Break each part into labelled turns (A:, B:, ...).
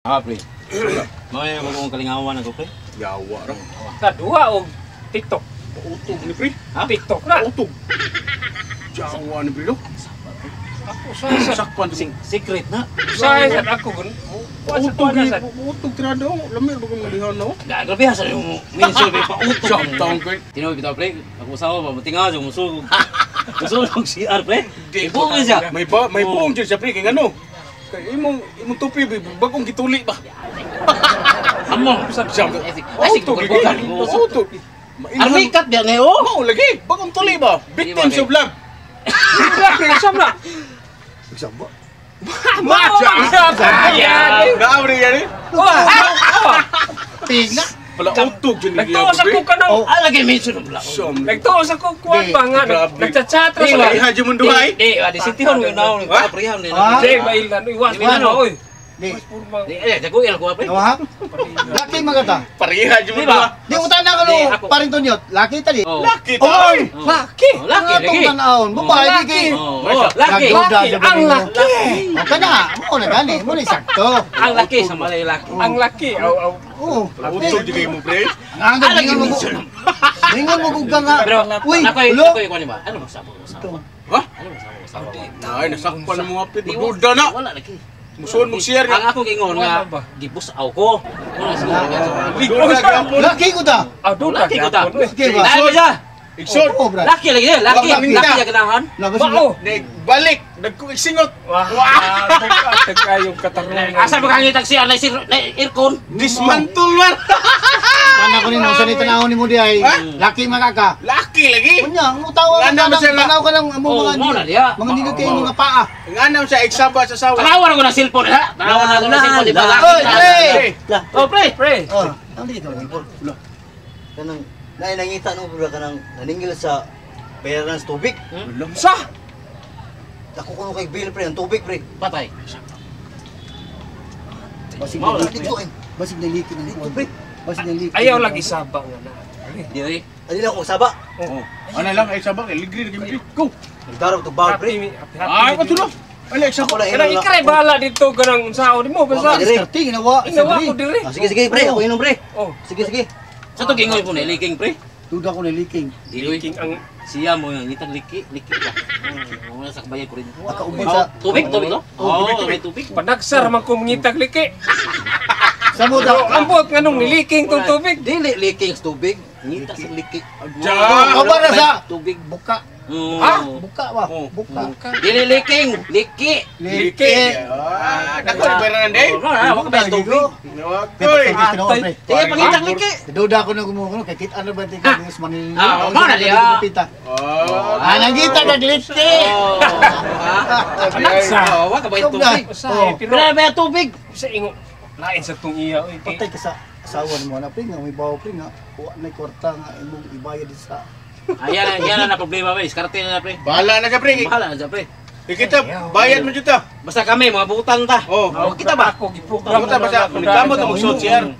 A: Ah, pre. Mga yung kalingawan ako, pre.
B: Yawa ra.
C: Kaduha og TikTok.
B: Pautog ni pre.
A: Ha?
C: TikTok na.
B: Pautog. Yawa ni pre do.
C: Ako sa
B: Sakpan
A: Sing secret na.
C: sa ako gun. Kuan sa
B: Pautog
C: kuan
B: ni
C: na sa.
B: pautog tirado. Lami ba kung malihan no?
A: Da, grabe ha sa yung minsul may pautog.
B: Siya taong ko.
A: Tinuod bitaw, pre. Ako usawa ba matingaw sa musulog. Musulog CR, pre. Ibuo siya.
B: May ba may buong dyan siya pre kay ngano. Kay imong imong tupi bagong gituli ba.
A: Amo.
B: Siya.
A: Ay,
B: Pautog
A: sige,
B: lagi. Pautog.
A: Army cut biya ni oh.
B: Mao lagi, bagong tuli ba? Victims of love.
C: Sam na.
D: Samba.
C: Mao. Ayan.
B: Naamri yan eh.
C: Oh.
D: Tingna.
B: Pala utog dyan ni
C: Nagtuo sa ko kanang
A: Ah, lagi minsul bla.
B: Siyam.
C: Nagtuo sa ko kuan ba nga
B: Grabe.
C: nagchat-chat ra
A: Di,
C: sila.
B: Iha dyan mong duhay.
A: Di, di, sitihon mo naon ni
B: Ha?
A: pre ham ni.
D: Ah?
C: Di mailan iwas
A: Di,
C: mo na oy.
D: Di.
A: Di, eh, jago il ko pre.
D: Nawa? Laki magata.
B: Pareha dyan
A: Di
B: mong
A: ba?
B: duha.
D: Di utan na
A: Di,
D: kano
A: ako.
D: paring tunyot. Laki tali.
A: Oh.
B: Laki ta.
D: Oy!
C: Laki.
A: Oh, laki
D: Ang atong
A: lagi.
D: tanawon. Babae di kay.
A: Oh, oh, laki.
D: Nagduda
C: Laki,
D: sa
C: ang
D: babae.
C: laki.
D: O kana, mo na gani, mo na sakto.
A: Ang laki sa malay laki.
C: Ang laki aw aw.
D: Oo.
B: Pala utog dyan kayo mo pre.
D: Ang
A: Ah, lagi
D: ningon mo.
A: minsul.
D: Ningon mo kung ka nga.
A: Pero
D: Uy,
A: ako'y
D: ulo.
A: ako'y kuan ba? Ano magsama ko asawa?
B: Ha?
A: Ano magsama ko asawa?
B: Ay, nasakpan na mga pit. Magduda na.
A: Wala lagi.
B: Musuon mo share
A: Ang
B: nga.
A: akong ingon nga
C: Wala ba?
A: gibusaw ko. Wala siguro nga.
B: Duda gyapon.
D: Laki ko ta.
C: Aw duda.
A: Laki ko ta.
C: gyapon, oy.
D: Sige ba?
A: Dahil ba siya?
B: Igsoon.
D: Oo, brad.
A: Laki lagi eh, laki.
B: Laki.
A: Laki ya ganahan.
D: Labas
C: Bao.
B: Balik. Nagkuiksingot.
C: Wah. Wah. Kayong katarungan.
A: Asa ba kang taxi anay sir na aircon?
B: Dismantle man.
D: Tanaw ko nimo sa ni tanawon nimo di ay. Laki magaka.
B: Laki lagi.
D: Unya, ang utawa ka
B: Wala na
D: lang,
B: siya nga.
D: tanaw ka lang ang
A: Oh,
D: mga
A: mo na diha.
D: mga nindot kay mga paa.
B: Ang anam siya iksaba sa sawa.
A: Tanawan ko na cellphone ha. Tanawan na ko na cellphone di ba? Laki.
D: Oy, pre.
A: Oh, pre.
C: Pre.
D: Oh,
E: Ang dito lagi po. Kanang naay nangita no bro kanang naningil sa bayaran sa tubig.
C: Sa.
E: Dako kuno kay bill pre ang tubig pre.
A: Patay.
D: Basig
A: Mao
D: na
A: lagi.
E: Dito eh.
D: Basig na likin ang
E: Dito pre.
D: Basig na likin.
C: Ayaw lagi saba nga na.
A: Diri.
E: Ani lang ko saba.
B: Oh. Ano lang iksaba kay ligri lagi pre. Go.
E: Nagdarog tug bawal pre.
C: Happy happy.
B: Ay, patulo. Ala iksaba.
E: Ako lang
C: Kanang
E: inom
C: ikray bahala dito kanang unsaon nimo basta.
E: Wa, dire.
D: Diskarte ginawa.
C: Inawa ko dire.
E: Ah, sige sige pre, ako inom pre.
C: Oh,
E: Sige sige.
A: Sa to gingoy po na liking pre.
D: Duda ko na liking.
A: Dili.
C: king ang
A: Siya mo yung ngitang liki, liki ba. Wala sa kabayan ko rin.
D: Nakaubod sa
A: Tubig, tubig to?
B: Oh, tubig,
A: Oh, may tubig.
C: panagsar man ko mangitag liki.
D: sa mo
C: Pero ambot nganong niliking tong tubig.
A: Dili liking sa tubig. Ngita sa liki.
B: Diyan.
D: Kabar na sa
A: Tubig.
D: buka.
A: Ha?
D: Buka ba?
B: Oh.
D: Buka.
A: Dili liking, liki.
D: Liki.
B: Ah, dako ni pera nande.
A: Oh, wala, wala ka ba tubig?
B: Nawakoy.
D: Atay.
A: Sige, pangitang liki.
D: Duda ko na gumukuno kay kita ano ba tika ni Manila.
A: Ah, mao na diha.
B: Oh.
D: Ah, nangita kag liki.
A: Oh.
C: Panagsa.
A: Oh, wala ka ba tubig?
C: Usahay pero
A: Wala ba tubig?
C: sa ingo lain sa tong iya oy.
D: Patay ka sa asawa nimo na pre nga may bawo pre nga wa na kwarta nga imong ibayad sa
A: Ayan, yan na problema pre. Diskarte na na pre.
B: Bahala na siya pre.
A: Bahala na siya pre.
B: Kita bayad mo jud ta.
A: Basta kami mga butan ta.
B: Oh.
A: Oh, kita ba?
C: Ako giprogram
B: Kamuta ba siya? Kamot na magsuot siya.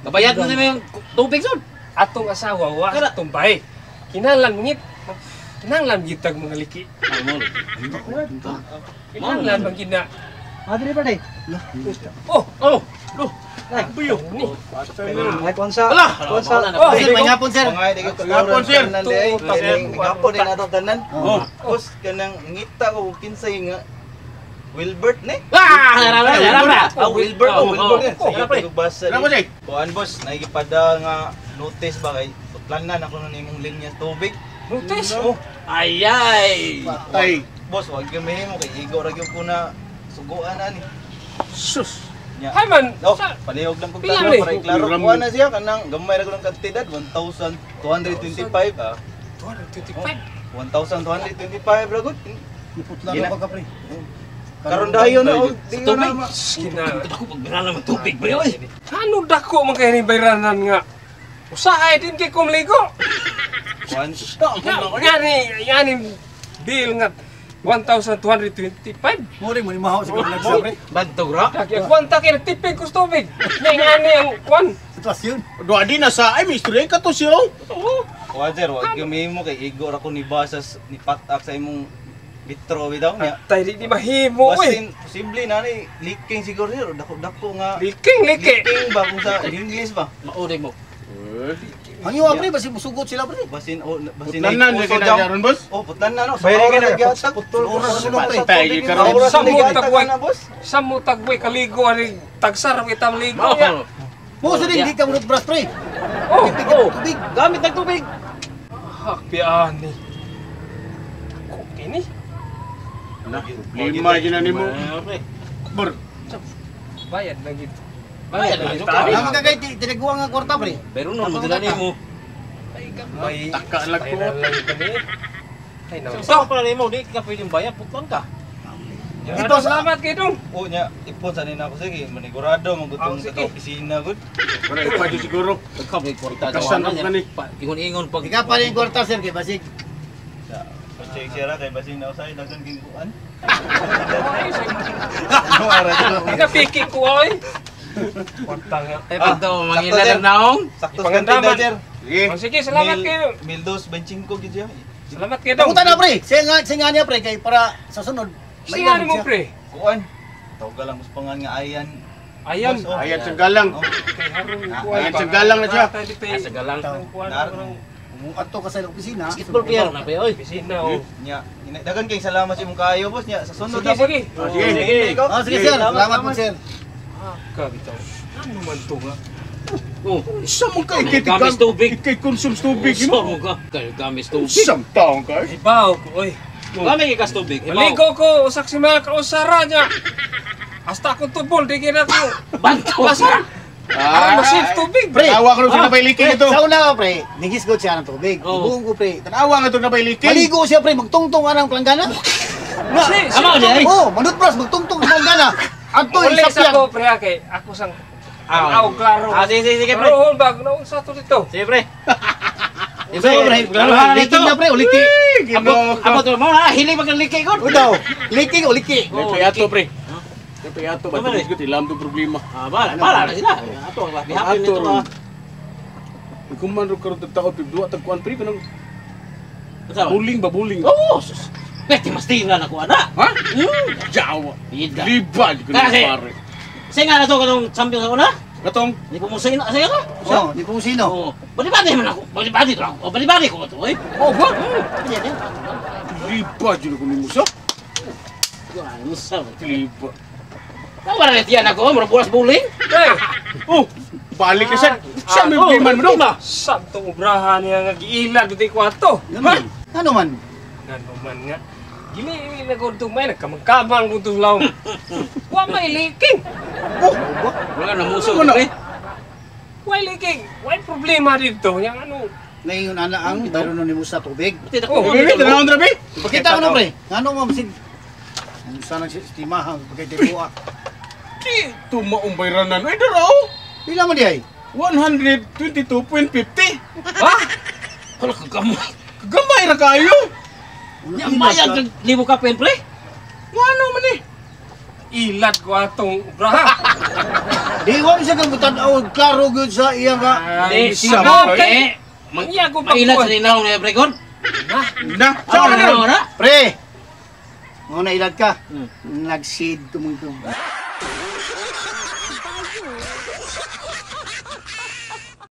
A: Kabayad mo sa yung tubig son.
C: Atong asawa wa
A: Kana.
C: atong bahay. Kinahanglan mangit kinahanglan gitag mga liki. Kinahanglan man gina.
E: Ah, dire pre.
C: Oh,
A: Oh,
C: buyo ni.
E: Ay konsa.
A: Ala!
E: Konsa.
A: Oh,
D: Sir, may ngapon sir.
B: Ngapon, sir.
E: Ngapon din atong tanan.
B: Oh.
E: Tapos kanang ngita ko kinsay nga Wilbert ni.
A: Ah, harap harap.
E: Ah, Wilbert, oh, Wilbert.
A: Oh,
E: Sige,
A: pre.
E: pagbasa.
B: Ano ba siya?
E: Kuan boss, nagipada nga notice ba kay putlan na ako nimong linya sa tubig.
C: Notice.
E: Oh,
A: Ayay.
B: Patay.
E: boss, wag gyud mo kay igo ra gyud ko na suguan ani.
B: Sus.
E: Nya.
C: Hay man.
E: Oh,
C: Sa
E: palihog lang kog
C: Pila
E: tanaw
C: ni?
E: para iklaro.
B: Ram-
E: Kuan na siya kanang gamay ra ko ng kantidad 1,225 ah.
C: 225.
E: 1,225 ra gud.
D: Niputla na ba ka pre?
E: Karon dayon na og di
A: Sa tubig.
E: na ma.
C: Kina.
A: Ako pagbiran naman tubig pre oy.
C: Ano dako man kay ni bayranan nga. Usahay din kay kong ligo.
E: Kuan
C: Ngani ngani bill nga 1,225.
D: Mo rin mo ni mahaw sa vlog sa pre.
A: Bantog ra.
C: Daki kwanta kay nagtipig ko sa tubig. Nya ngani ang kwan.
D: Sitwasyon.
B: Doa di na sa ay mystery ka to siya.
E: Kuan sir, wag gyud mo kay igo ra ko ni basas ni patak sa imong Bitro bitaw niya.
C: Tay di mahimo oy.
E: Basin posible na ni leaking siguro sir, dako-dako nga.
C: Leaking, leaking.
E: Leaking ba kung sa English ba?
A: Maudig mo.
D: Ang iyo pre, basi musugot sila pre.
E: Basin o basin
B: Putlanan na
E: puso
B: kina
E: jam.
B: karon boss.
E: Oh, putlan na no.
C: Bayari ka na,
E: Putol
D: Oras sa sulong, pre.
B: Patay karon.
E: Oras
C: Sa
E: na
C: mo,
E: gihatag
C: tagway.
E: na boss.
C: Sa mo tagway kaligo ani tagsar kita ligo ya.
D: Mo sa din di ka mo brush pre.
C: Oh,
D: Oh, tubig.
A: Gamit ng tubig.
C: Hakpiani. Ko kini.
B: Na, problema gyud na nimo.
A: Pre.
B: Bor.
C: Bayad na gid.
A: Bayad na gid.
C: Tani.
D: Ang kagay tiniguang nga kwarta pre.
A: Pero no, mo dila nimo.
C: Ay gamay.
B: Taka lang ko.
C: Ay kani. Ay na.
A: Sa pala nimo di ka pwedeng bayad, putlan ka.
C: Ito salamat kay dong.
E: Oh nya, ipon sa nina ako sige, manigurado
C: Oh,
E: magutong
C: sige.
E: sa opisina gud.
B: Para ipa jud siguro.
A: Ikaw may kwarta.
B: Kasan ang kani.
A: Ingon-ingon pag
D: Ika pa rin kwarta sir kay basig.
E: Sa check siya ra kay basin na usay daghan king kuan.
C: Ay, sige.
E: Ano ara dito?
C: Pinapiki ko ay. Kwarta nga.
A: Ay pag daw
E: Ah,
A: mangila
E: sakto, sir.
A: ng naong.
E: Sakto sa
C: Ipangandaman.
E: kantina sir.
B: Sige.
C: Oh, sige, salamat kayo.
E: Mil dos, 25 gid siya.
C: Salamat kayo dong.
D: Pamunta na pre. Siya nga niya pre kay para sa sunod.
C: Siya mo pre.
E: Kuan. Tawag lang mas pangan nga ayan.
C: Ayan.
E: Boss, oh.
B: Ayan sa galang.
E: Oh.
C: Kay harong kuan.
B: Ayan, sa galang na siya.
A: Ay, sa galang.
D: Kung ato ka sa opisina.
A: Basketball player na pre oy.
C: Opisina oh.
E: Nya, daghan kay salamat sa imong kaayo boss nya. Sa sunod
C: Sige, sige.
B: Ah, sige.
D: Ah, sige sir, salamat po sir.
C: Ah, kabitaw. Ano man to nga?
A: Oh,
B: Sa mo ka ikay
A: Gamit tubig.
B: Ikay consume tubig
A: Sa
B: mo.
A: mo ka. Kay gamit tubig.
B: Isang taong ka.
C: Ibaw ko oy.
A: Gamit ka tubig. Ibaw.
C: Maligo ko usak si mga kausara niya. Hasta akong tubol, di kina ko.
A: Banto.
C: Basa. Ah, masif tubig.
D: Pre,
B: Tanawa ka rin sa nabay leaking ito.
D: Sa una pre, nigisgot siya ng tubig.
A: Oo.
D: Ibuong ko pre.
B: Tanawa nga ito nabay leaking.
D: Maligo siya pre, magtungtong anang planggana.
C: Si, si.
A: Amo di ay.
D: Oh, manutbras magtungtong ang planggana. Adto
C: Uli
D: isa
C: sa
D: piyan.
C: ko pre kay ako sang aw klaro.
A: Ah, sige, sige, sige, pre.
C: Pero bag na unsa to dito.
A: Sige pre.
D: So, pre, leaking na pre, o liki.
B: Ginoo
A: Abo
B: ko.
A: to mo na hili mag liki kon.
D: O daw, leaking o liki.
B: May payato pre. May payato ba?
A: Tama, pre.
B: Tulis ko ilam to problema.
A: Ah, bala, bala na sila. Ato ang bihapon
B: Ato
A: nito ah.
B: ron. Kung man ro karon tao pibduwa tag kuan pre kanang
A: Unsa ba?
B: buling ba buling.
A: Oh, sus. Pwede mas tingnan ako ana.
B: Ha? Jawa.
A: Bida.
B: Liba di ko na
A: Kasi-
B: pare.
A: Say nga na to kanong champion sa una.
B: Katong
A: Di ko mo say na say ka.
D: Oh, di po sino.
A: Oo. Bali-bali man ako. Bali-bali to ako. Bali-bali ko to, oy.
B: oh ba?
A: Hindi.
B: Liba jud ko nimo sa.
A: Ano sa?
B: Liba.
A: Tawa na tiyan ako, mura bulas buling.
C: Eh,
B: Oh, balik ka sa. Sa may
A: Oh,
B: problema mo dong.
C: sabtong obrahan niya nga giilad di ko ato.
D: Ano man? Ano man?
C: Ngano man nga. Gili na ko may nagkamangkamang ko to law. Wa may leaking.
A: Wala na muso
B: Ano na?
A: pre.
C: Wa leaking. Wa problema dito. Yang ano?
D: Ngayon ana ang bayroon ni mo sa tubig.
A: Pati
C: Oh,
A: ko.
B: Bebe, tanawon ra be.
D: Pakita ko na pre. Ngano mo sig Ang sana si sistema ang pagkatikuha.
B: Di tumaong bayranan. Ay dara oh.
D: Pila man di ay?
B: 122.50.
C: Ha?
A: Wala ka gamay.
B: Gamay ra kayo.
A: Nya mayag kag libo ka pen pre.
B: Ngano man eh?
C: Ilad ko atong obraha.
D: Di wa mo siya kang tan-aw klaro gyud sa iya nga.
C: Ay,
A: Di
B: sa-
C: okay.
A: Eh, mang
C: Iya ko
A: mailat sa
C: pagkuhan.
A: ninaw na pre kon.
B: Na, sa
A: Ano
B: na
A: na?
D: Pre. Mo na ilad ka.
A: Hmm.
D: Nagsid ko mong ko.